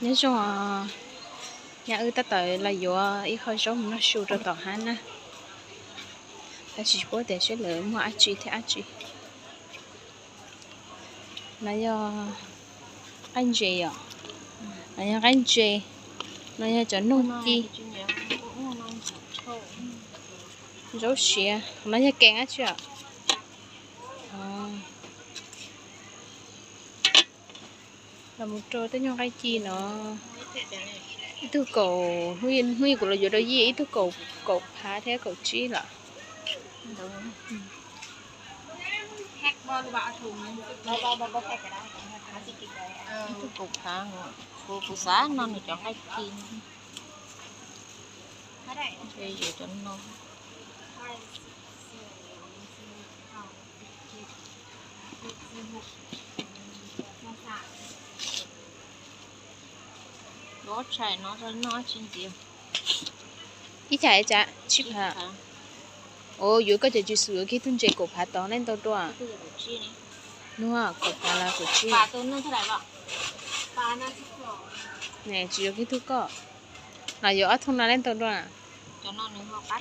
Nyob zoo, nyab wb tab tom los yuav ib qho zaub mus noj su rau tom hab na. Tab sis tsis paub tias seb lawv muag dab tsi thiab dab tsi. No yog qaij ntses yom, no yog qaib ntse, no yog cov noog ci, zaub siav, no yog kees dab tsi os. Los mus rau tej nyuag nqaij ci no, ib tug kaum, hnub ib kuv los yuav rau Yij ib tug kaum, kaum phav thiab kaum tsib lawm. Ib tug kaum phav, kuv, kuv xav noj nws cov nqaij ci. Yuav cov no. Ob tshais no noj tsis ntxiv. Ib tshais tsib phav. Yuav koj cov tsis xus yuav kiag tug ntses kaum phav tod leej ntau dua. Nua kaum phav los kaum tsib. Tsis yuav kiag tug koj. Los yuav ob thooj no leej ntau dua.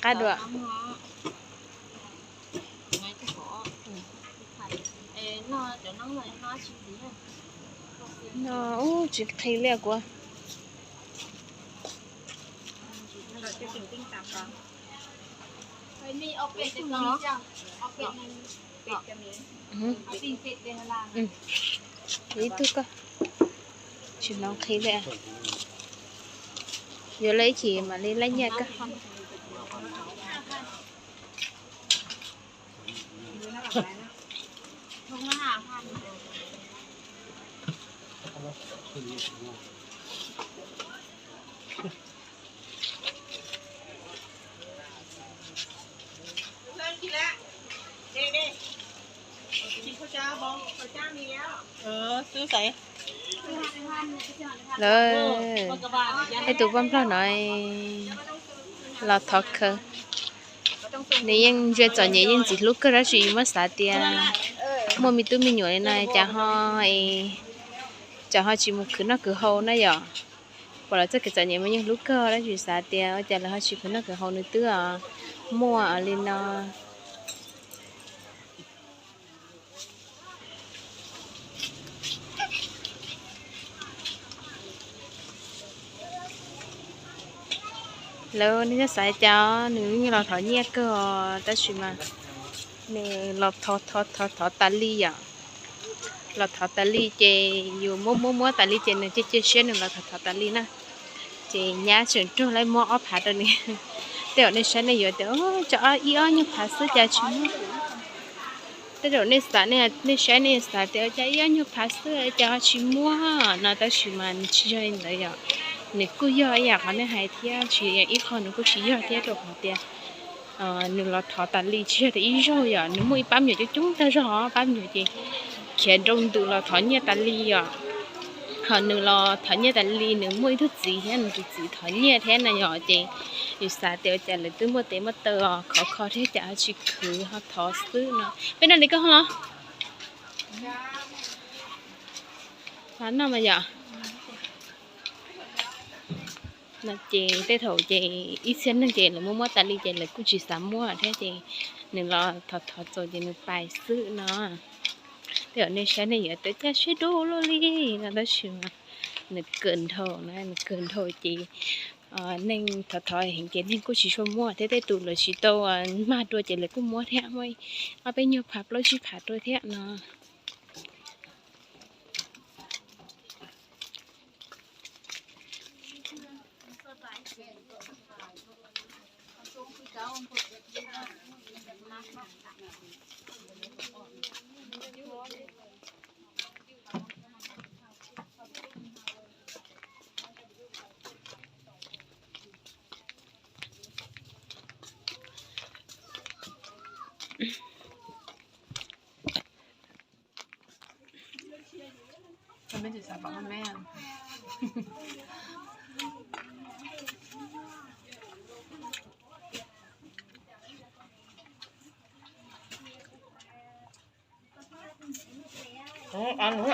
Qab dua. No ub tsis qhi li kuv. Ib tug koj, tsis hnov qhi li. Yuav lawm ib chim mam li laij nyiaj koj. Lawv, ib tug poj nplog no los thov khaws. Nws yeej ntsia txom nyem yeej ntxim hlub kawg tab sis yus muab xav tias muaj me tub me nyuam li no cas ho, cas ho tsis mus khwv noj khwv haus na yom. Pom lawv txoj kev txom nyem mas yeej hlub kawg tab sis xav tias ua cas lawv ho tsis khwv noj khwv haus nws twb muaj li no. Lawv nej xav cas nws yeej los thov nyiaj kawg os tab sis mas nws los thov thov thov thov tas li yom. Los thov tas li ces yus muab muab muab tas li ces nws cia cia siab nws los thov thov tas li na. Ces nyab tseem rog lawv muab ob phav rau nws. Tej zaum nej saib nej yuav tias cov ib ob nyuag phav xwb cas tsis muab. Tej zaum nej xav, nej saib nej xav tias cas ib ob nyuag phav xwb cas ho tsis muab no tab sis mas nws tsis yog li ntawd yom. Nws kuj yog ib yam qhov nej hais thiab tsis ib qho nws kuj tsis yog thiab rau qhov tias nws los thov tas li tsis yog tias ib zaug yom, nws muaj ib pab me nyuam coob coob tag zog, pab me nyuam ces khiav nroo ntws los thov nyiaj tas li yom. Ho nws los thov nyiaj tas li nws muaj ib tug txiv thiab nws tus txiv thov nyiaj thiab na yom ces yus xav tias ua cas lawv twb muaj tes muaj taw os khov kho thiab cas ho tsis khwv ho thov xwb no. Peb noj li koj ho los? Los noj mas yom. No ces tej thaum ces ib txhia neeg ces lawv muab muab tas li ces lawv kuj tsis xav muab thiab ces nws los thov thov txaus ces nws pais xwb no. Tej zaum nej saib nej yuav tias cas siab dub luaj li no tab sis mas nws kawg nrhau na, nws kawg nrhau ces neeg thov thov heev ces neeg kuj tsis tshua muab thiab tej tus lawv tsis tau mag dua ces lawv kuj muab thiab, muab ob peb nyuag phav plaub tsib phav dua thiab no.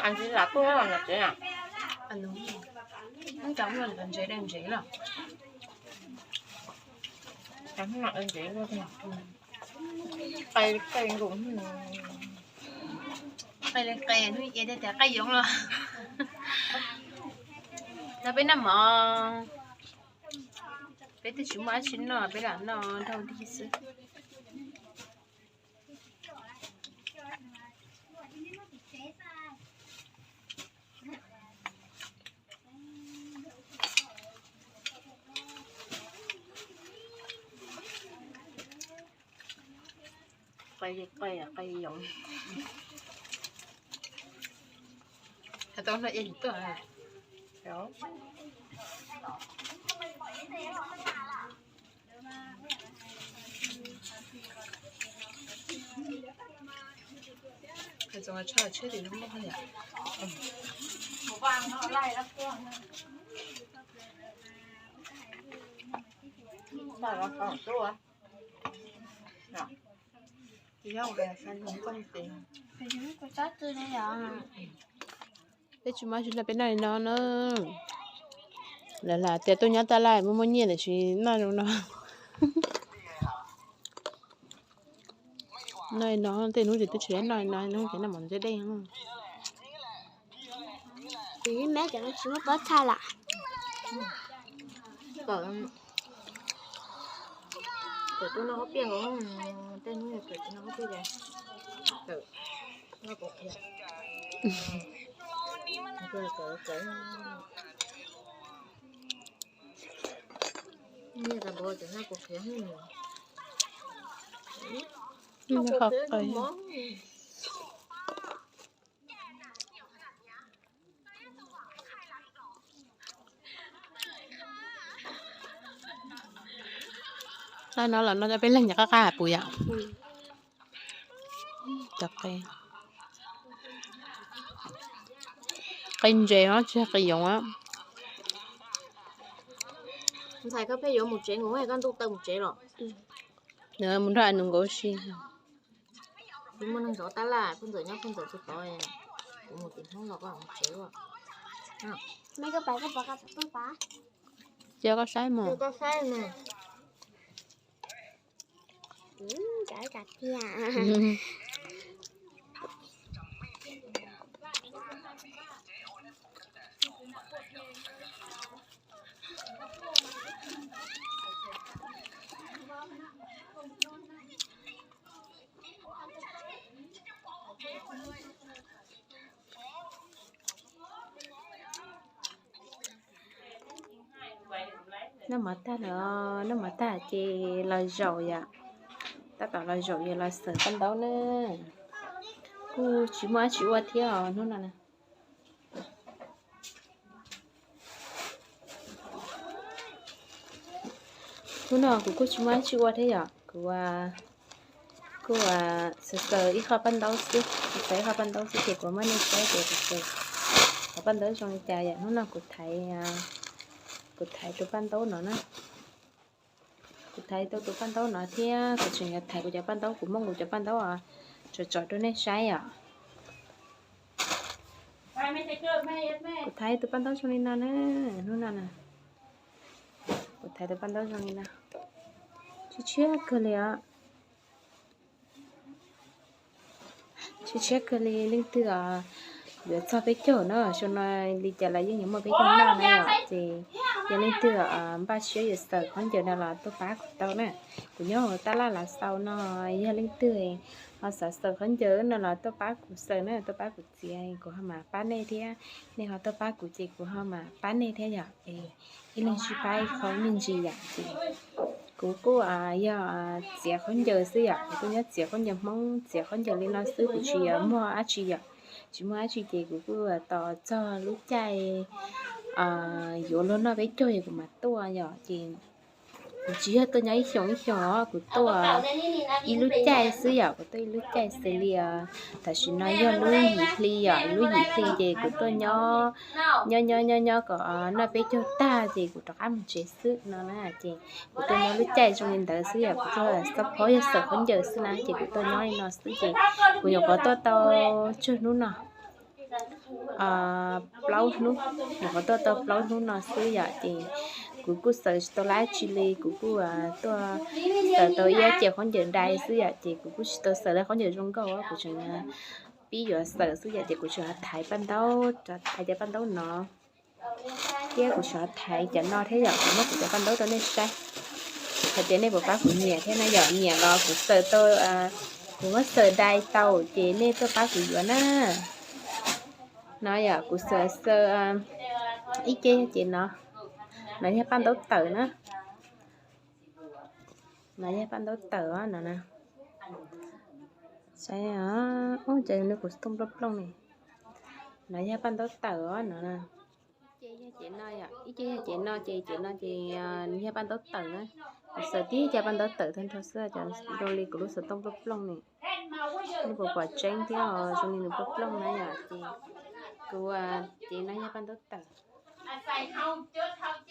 Ăn tsis lam tuaj no tsev na. Hnub cov muaj ntsev dej ntsev los, cov ntsev, qai qai nkaus, qai li qai hnub ces tias qai yoov los. Los peb noj mov, peb twb tsis muaj dab tsi noj, peb lam noj dhau dig xwb. Qai li qai, qai yoov. Tau noj ib tuaj. Peb tsis muaj tsis noj peb noj li no na. Lawv lam tias tuaj nyob taj laj muaj muaj nyiaj tiam sis noj zoo no. Noj li no tej hnub ces twb tsis noj li no, hnub ces noj mov ntse dej. Tsis muaj pob txha lawm. Kawm tuaj noj hauv piaj, tej hnub kawm tuaj noj hauv piaj, kawm noj kuv qhiav. Nyiaj tas npaum cov noj kuv qhiav. Qab no los no cov peb leeg nyuam qab qab puas yom? Cov qe, qe ntses os, tsis yog qe yoov os. Ntxhais, koj pheej yuav mus tsev, koj ntuj tawm mus tsev los? Nws mus nrog nws nkawd si. Kuv muaj neeg zov tab laj, Phoj Ntxawm nyob Phoj Ntxawm tsis tod, kuv mus tim Hmoob los koj mus tsev. Cia koj saib mus. Noj mov tag lawm, noj mov tag ces los zaum yom. Tab tom los zaum yuav los xaws paj ntaub na. Kuj tsis muaj dab tsi ua thiab os hnub no na. Hnub no kuv kuj tsis muaj dab tsi ua thiab yom, kuv kuj xaws xaws ib qho paj ntaub xwb, xaws ib qho paj ntaub xwb ces kuv muab nej saib tias kuv xaws qhov paj ntaub zoo li cas yom. Hnub no kuv thaiv, kuv thaiv tus paj ntaub no na. Kuv thaiv tau tus paj ntaub no thiab kuv tseem yuav thaiv kuv cov paj ntaub, kuv muab kuv cov paj ntaub tso tso rau nej saib os. Kuv thaiv tus paj ntaub zoo li no na, hnub no na. Kuv thaiv tus paj ntaub zoo li no. Tshiab tshiab kawg li os. Tshiab tshiab kawg li, leej twg yuav txog peb caug na, xyoo no li cas los yeej yuav muaj peb caug noj na yom. Ces yog leej twg npaj siab yuav xaws khaub ncaws no los tuaj pab kuv tau na. Kuv nyob hauv tab laj Lav Xaus no, yog leej twg ho xav xaws khaub ncaws no los tuaj pab kuv xaws na, tuaj pab kuv txiav, kuv ho mam pab nej thiab. Nej ho tuaj pab kuv ces kuv ho mam pab nej thiab yom. Ib leeg sib pab ib qho me ntsis yom. Ces kuv kuj yog txiav khaub ncaws xwb yom, kuv kuj nyob txiav khaub ncaws Hmoob, txiav khaub ncaws li no xwb, kuv tsis muaj dab tsi yom. Tsis muaj dab tsi ces kuv kuj tos txog lub caij yuav luag noj peb caug es kuv mam tuaj yom. Ces kuv tsis yog tuaj nyob ib xyoos ib xyoos os, kuv tuaj ib lub caij xwb yom, kuv tuaj ib lub caij xws li tam sim no yog lub yim hli yom, lub yim hli ces kuv tuaj nyob nyob nyob nyob nyob kom noj peb caug tag ces kuv rov qab mus tsev xwb no na. Ces kuv tuaj nyob lub caij zoo li ntawd xwb yom, kuv tuaj xaws phaub yog xaws khaub ncaws xwb na, ces kuv tuaj nyob li no xwb ces kuv nyuam qhuav tuaj tau tsawg hnub no. plaub hnub, nyuam qhuav tuaj tau plaub hnub no xwb yom, ces kuv kuj xaws tsis tau dab tsi li, kuv kuj tuaj xaws tau ib ce khaub ncaws dai xwb yom, ces kuv kuj tsis tau xaws li khaub ncaws zoo nkauj, kuv tseem pib yuav xaws xwb yom, ces kuv tseem thaiv paj ntaub, thaiv cov paj ntaub no, thiab kuv tseem thaiv cov no thiab yom, kuv muab kuv cov paj ntaub rau nej saib, hais tias nej puas pab kuv nyiam thiab na yom, nyiam los kuv xaws tau, kuv muab xaws dai tau ces nej tuaj pab kuv yuav na. No yom, kuv xaws, xaws ib ce yog ces no, no yog paj ntaub tawm na, no yog paj ntaub tawm no na. Saib, ub, cas nws kuj tooj plooj plooj ne. No yog paj ntaub tawm no. Ib ce yog ces no yom, ib ce yog ces no ces ces no ces nws yog paj ntaub tawm na. Kuv xaws tib co paj ntaub tawm tag nrho xwb, cov zoo li kuv lub xov tooj plooj plooj ne. Nej puas pom tseeb thiab, zoo li nws plooj plooj na yom, ces kuv, ces no yog paj ntaub tawm.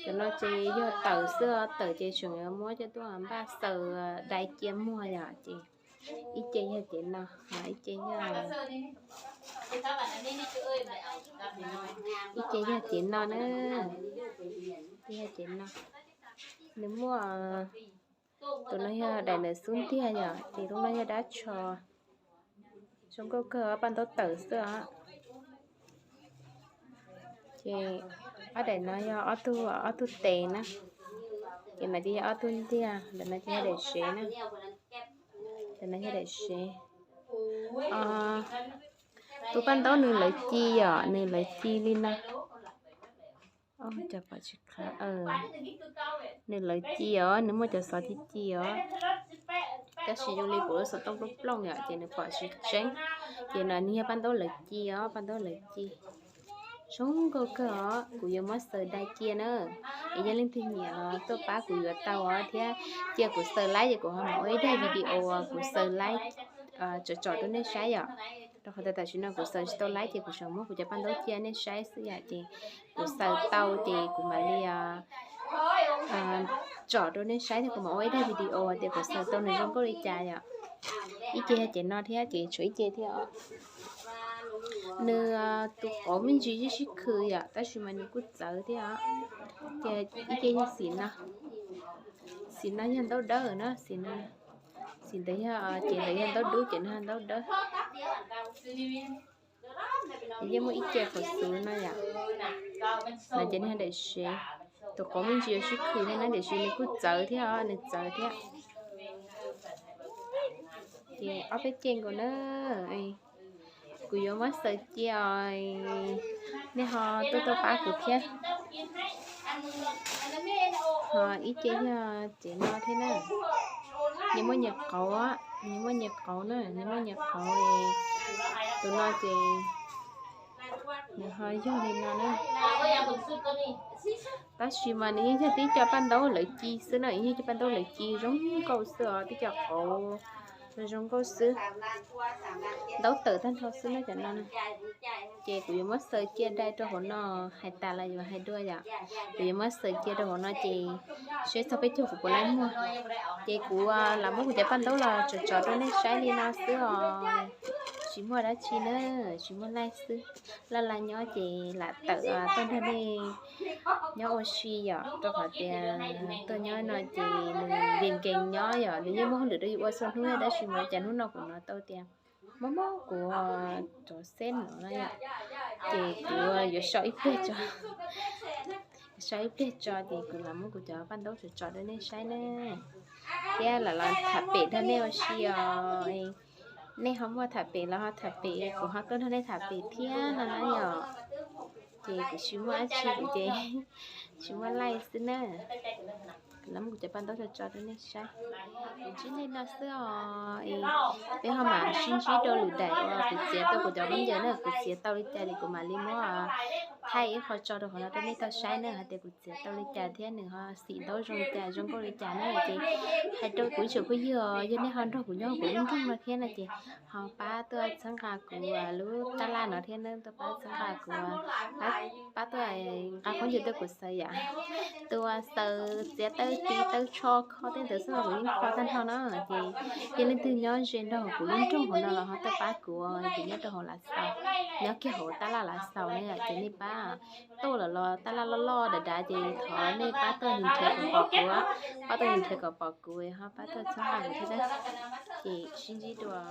Cov no ces yog tawm xwb, tawm ces tseem yuav muab coj tuaj npaj xaws dai cia muag yom, ces ib ce yog ces no, ib ce yog, ib ce yog ces no na, ib ce yog ces no. Nws muaj, tus no yog daim ntawm xub ntiag yom, ces lub no yog dab tsho. Zoo nkauj kawg, paj ntaub tawm xwb os. Ces ob daim no yog ob tug, ob tug tes na. Ces no ces yog ob tug ntiag, ntawm no ces yog daim sev na. Ntawm no yog daim sev. Tus paj ntaub nws lawv ci yom, nws lawv ci li no. Cov pom tsis qab, nws lawv ci os, nws muaj cov xov ci ci os. Tab sis zoo li kuv lub xov tooj plooj plooj yom, ces nws pom tsis tseeb. Ces no nws yog paj ntaub lawv ci os, paj ntaub lawv ci. Zoo nkauj kawg os, kuv yuav muab xaws dai cia na. Es yog leej twg nyiam los tuaj pab kuv yuav tau os thiab, cia kuv xaws laib ces kuv ho mam ua ib daim video kuv xaws laib tsom tsom rau nej saib yom. Rau qhov tias tam sim no kuv xaws tsis tau laib ces kuv tseem muab kuv cov paj ntaub cia nej saib xwb yom, ces kuv xaws tau ces kuv mam li tsom rau nej saib thiab kuv mam ua ib daim video tias kuv xaws tau nws zoo nkauj li cas yom. Ib ce yog ces no thiab ces tshuav ib ce thiab os. Nws tus qauv me ntsis sib sib khw yom, tab sis mas nws kuj txawv thiab os. Ces ib ce yog xim no, xim no yog ntaub dawb na, xim no, xim ntawd yog, ces ntawd yog ntaub dub, ces no yog ntaub dawb. Yeej muaj ib ce qhov xwb no yom. No ces nws yog daim sev, tus qauv me ntsis yuav sib khwm thiab na, tiam sis nws kuj txawv thiab os, nws txawv thiab. Ces ob peb ce nkaus na, kuv yuav muab xaws cia, nej ho tuaj tuaj pab kuv thiab. Ho ib ce yog ces no thiab na, nyias muaj nyias qauv, nyias muaj nyias qauv na, nyias muaj nyias qauv. Tus no ces nws ho yog li no na. Tab sis mas nws yeej yog tib co paj ntaub lawv ci xwb na, yeej yog paj ntaub lawv ci zoo nkauj xwb os, tib co qauv zoo nkauj xwb. Ntaub tawm tag nrho xwb na cov no. Ces kuv yuav muab xaws cia dai rau hauv no, hais tas los yuav hais dua yom. Kuv yuav muab xaws cia rau hauv no ces seb txog peb caug kuv puas laib muag. Ces kuv lam muab kuv cov paj ntaub los tsom tsom rau nej saib li no xwb os. Tsis muaj dab tsi na, tsis muaj laij xwb. Laj laj nyob ces lam tawm tuaj nrog nej nyob ua si yom, rau qhov tias tuaj nyob no ces nws nkees nkees nyob yom, nws yeej muaj hauj lwm rau yus ua txhua hnub, tab sis mas cas hnub no kuv hnov tau tias mob mob kuv cov xeb no na yom, ces kuv yuav so ib pliag tso, so ib pliag tso ces kuv lam muab kuv cov paj ntaub tsom tsom rau nej saib na, thiab lam los tham pem nrog nej ua si os. Nej ho muaj tham pem los ho tham pem, kuv ho tuaj nrog nej tham pem thiab no na yom. Ces kuv tsis muaj dab tsi, kuv ces tsis muaj laij xwb na. Kuv lam muab kuv cov paj ntaub tso tso rau nej saib. Kuv ntsib li no xwb os. Peb ho mam sib ntsib rau lwm daim uas kuv txiav tau kuv cov khaub ncaws na, kuv txiav tau li cas ces kuv mam li muab thaij ib qho tso rau hauv no rau nej tau saib na, hais tias kuv txiav tau li cas thiab nws ho xim ntaub zoo li cas, zoo nkauj li cas na. Ces hais rau kuv ib tsoom phooj ywg os, yog nej ho nrog kuv nyob kuv lub nroog no thiab no ces ho pab tuaj txhawb nqa kuv lub tab laj no thiab na, tuaj pab txhawb nqa kuv, pab tuaj nqa khaub ncaws tuaj kuv xaws yom. Tus xaws txiav tawb tiv tawb tsho kho tej ntawd xwb los kuv yeej kho tag nrho na. Ces yog leej twg nyob ze nrog kuv lub nroog hauv no los ho tuaj pab kuv, ces nyob rau hauv Lav Xaus, nyob kiag hauv tab laj Lav Xaus ne, ces nej pab tuaj lawm los tab laj loj loj dav dav ces thov nej pab tuaj nrhiav kom pom kuv, pab tuaj nrhiav kom pom kuv ho pab tuaj txhawb nqa kuv thiab na. Ces sib ntsib dua.